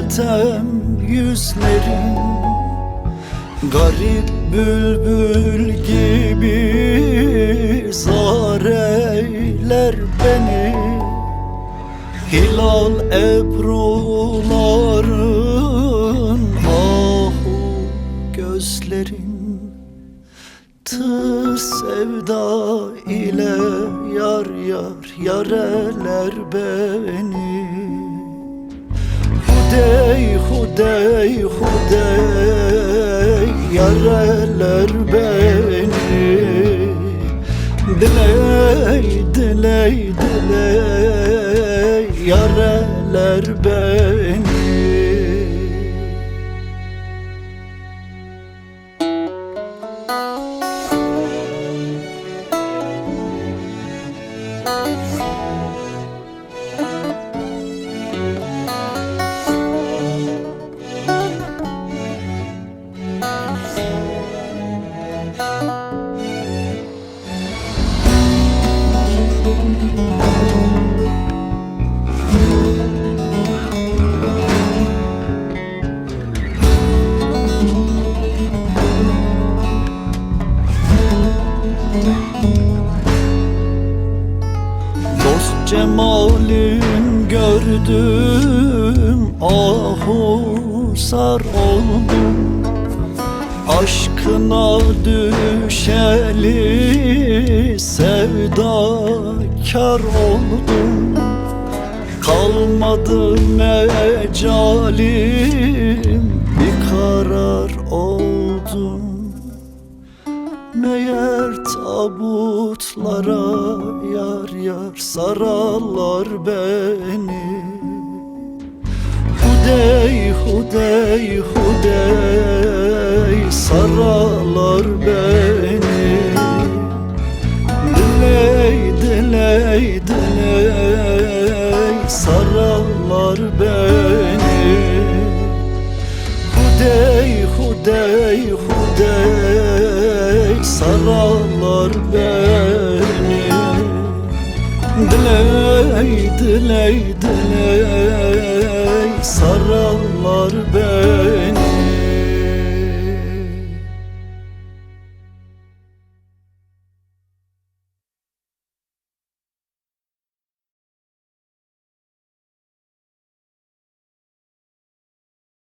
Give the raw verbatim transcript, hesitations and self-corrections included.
Tem yüzlerin garip bülbül gibi zar eyler beni. Hilal ebruların, ahu gözlerin. Tı sevda ile yar yar yareler beni. Hudey, hudey, hudey, yareler beni. Diley, diley, diley, yareler beni. Dost cemalin gördüm, ahu sar oldum. Aşkına düşeli sevdakar oldum. Kalmadı mecalim, bir karar oldum. Meğer tabutlara yar yar sararlar beni. Hudey, hudey, hudey, sararlar beni. Diley, diley, diley, sararlar beni. Hudey, hudey, hudey, sararlar beni. Diley, diley, diley, sararlar beni.